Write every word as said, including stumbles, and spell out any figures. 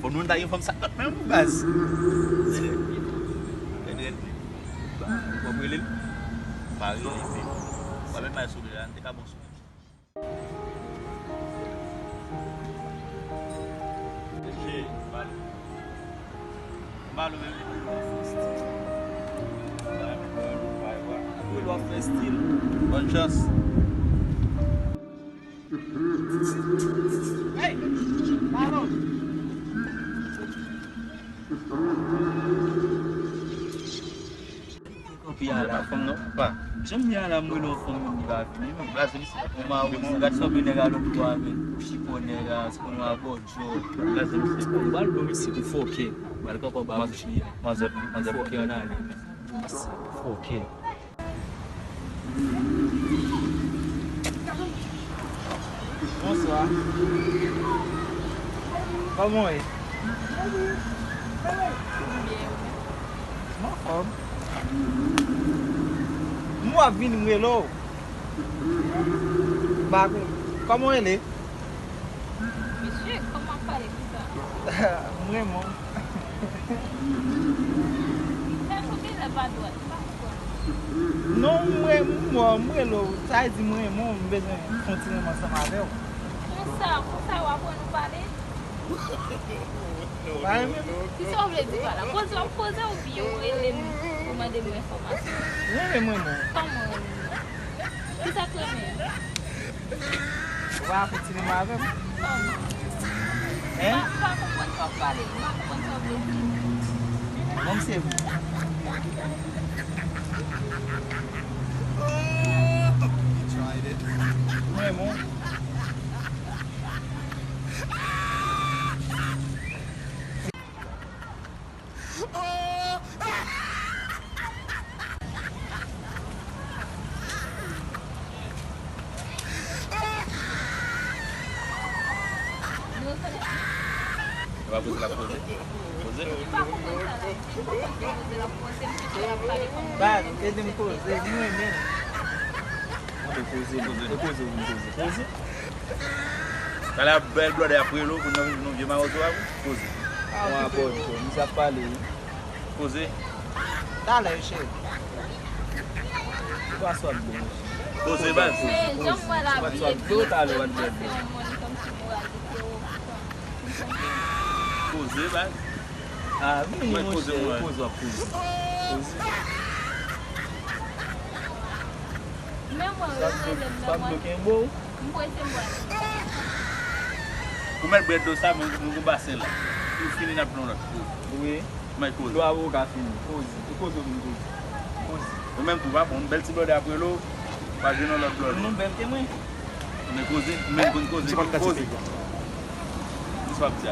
Nou ta gen fanm sa kot menm baz. Rèd, rèd. W ap rele l? Pa rele, men w ap met may sou li la, n te ka bon sou li. Mesye, bal. Bal ou menm. Wi, w ap fè stil. Bòn chans. Hey! Balon! Kanpe a la. Fanm nan pa. Jan m ye a la, m wè lè yon fanm menm li pa vini menm. Blaze misye. Yon mawon, gad sanble nèg a lòt bò a menm. Ou chifon nèg a, se konn yon abòdjò. Blaze misye. Ou bal bon misye pou fòkè. Bal kankan ba bouch li a. Manzè, manzè fòkè an ale. Fòkè. Bonswa. Kòman w ye? M anfòm. M w ap vini m rele w. Ba, kòman w rele? Mesye, kòman w ap pale konsa? M renmen w. Tèt ou genlè pa dwat, m pa konprann. Non, m re-, m wè w, m rele w. Sa vle di m renmen w, m bezwen fè yon ti renmen ansanm avè w. Konsa, konsa w aprann ou pale? Pa renmen m? Kisa w vle di pa la? Poze, w ap poze oubyen w rele m pou mande m yon enfòmasyon? Renmen m renmen w. Kòman renmen m? Kisa k renmen? Ou pa kontinye avè m? Kòman? Hein? M pa, m pa konprann sa w ap pale. M pa konprann sa w vle di. Bon, m se vre. Mwen, bon. Yo pa poze l ap poze. Poze. Baz, ede m poze, m renmen l. Poze, poze, poze, poze, poze. Talè bèl blòdè ap rele w pou nou vin nou vye mawozo a pou poze. Mwen abòne, misye ap pale, wi. Poze. Talè, cheri. Ou pa sot bon, mesye. Poze, baz. Men, jan m wè la vi, e byen, m panse yon moun kòmsi moral li te wo konsa. Poze, baz. Ah, vini, monchè, poze, w ap poze. Poze. Men mwen, yo rele m nan mwen. M prese m prale. Ou mèt bwè dlo sa, men nou gon basen la. Ou fini n ap pran lòt. Wi. Mèt koze. Dlo a poko ka fini. Koze. E koze w vin koze. Koze. Ou menm tou pa bon. Bèl ti blòdè ap rele w. Pa jwenn yon lòt blòdè. Nou bèl ke mwen. Men koze, men konn koze. Koze. Kisa w ap di a?